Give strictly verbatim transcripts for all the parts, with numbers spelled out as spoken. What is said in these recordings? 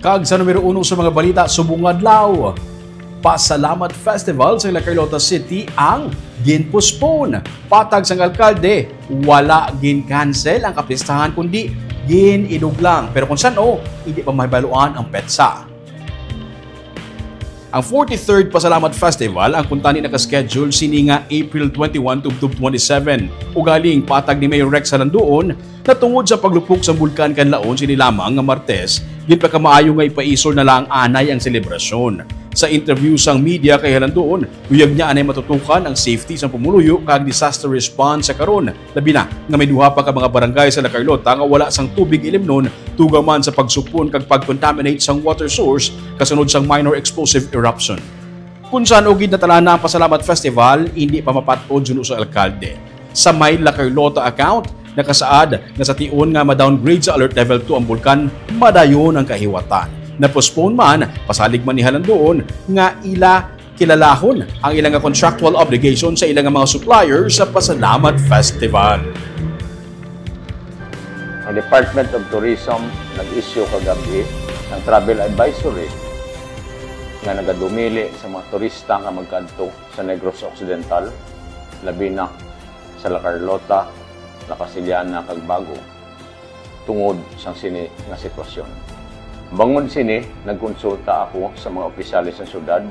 Kag sa numero uno sa mga balita subong nga adlaw, Pasalamat Festival sa La Carlota City ang gin-postpone. Patag sang alkalde, wala gin-cancel ang kapistahan kundi gin-iduglang. Pero kung san-o, hindi pa mahibaluan ang petsa. Ang forty-third Pasalamat Festival ang kuntani naka-schedule sini nga April twenty-one tubtob twenty-seven. Ugaling patag ni Mayor Rex Halandoon, natungod sa paglupok sa Bulkan Kanlaon sini lamang nga Martes, ginpakamaayo nga ipaisol na lang anay ang selebrasyon. Sa interview sang media kay Halandoon, luyag niya anay matutukan ang safety sang pumuluyo kag disaster response sa karon, labi na nga may duha pa ka mga barangay sa La Carlota nga wala sang tubig ilimnon tugaman sa pagsupon kag pag-contaminate sang water source kasunod sang minor explosive eruption. Kung san-o gid natalana ang Pasalamat Festival, hindi pa mapat-od suno sa alkalde. Sa may La Carlota account, nakasaad nga sa tion nga ma-downgrade sa Alert Level two ang bulkan, madayon ang kahiwatan. Na-postpone man, pasalig man ni Halandoon nga ila kilalahon ang ilang nga contractual obligation sa ilang nga mga suppliers sa Pasalamat Festival. Ang Department of Tourism nag-issue kagabi ng travel advisory nga nagadumili sa mga turista nga magkadto sa Negros Occidental, labi na sa La Carlota, La Castellana, kag Bago, tungod sang sini nga sitwasyon. Bangod sini, nagkonsulta ako sa mga opisyales sa syudad,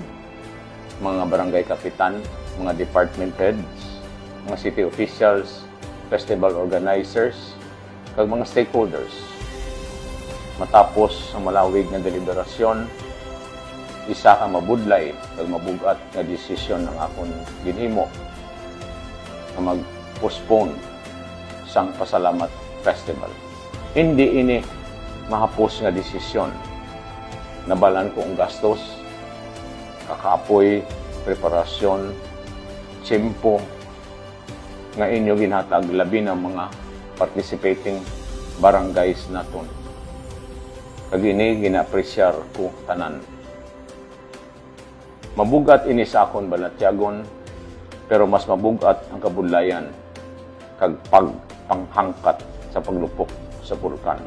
mga barangay kapitan, mga department heads, mga city officials, festival organizers, kag mga stakeholders. Matapos ang malawig nga deliberasyon, isa ka mabudlay kag mabug-at nga desisyon ang akon ginhimo nga mag-postpone sang Pasalamat Festival. Hindi ini mahapos nga desisyon. Nabalan ko ang gastos, kakapoy, preparasyon, tiyempo nga inyo ginhatag, labi na mga participating barangays naton. Kag ini gina-apresyar ko tanan. Mabug-at ini sa akon balatyagon, pero mas mabug-at ang kabudlayan kag pagpanghangkat sa paglupok sa bulkan.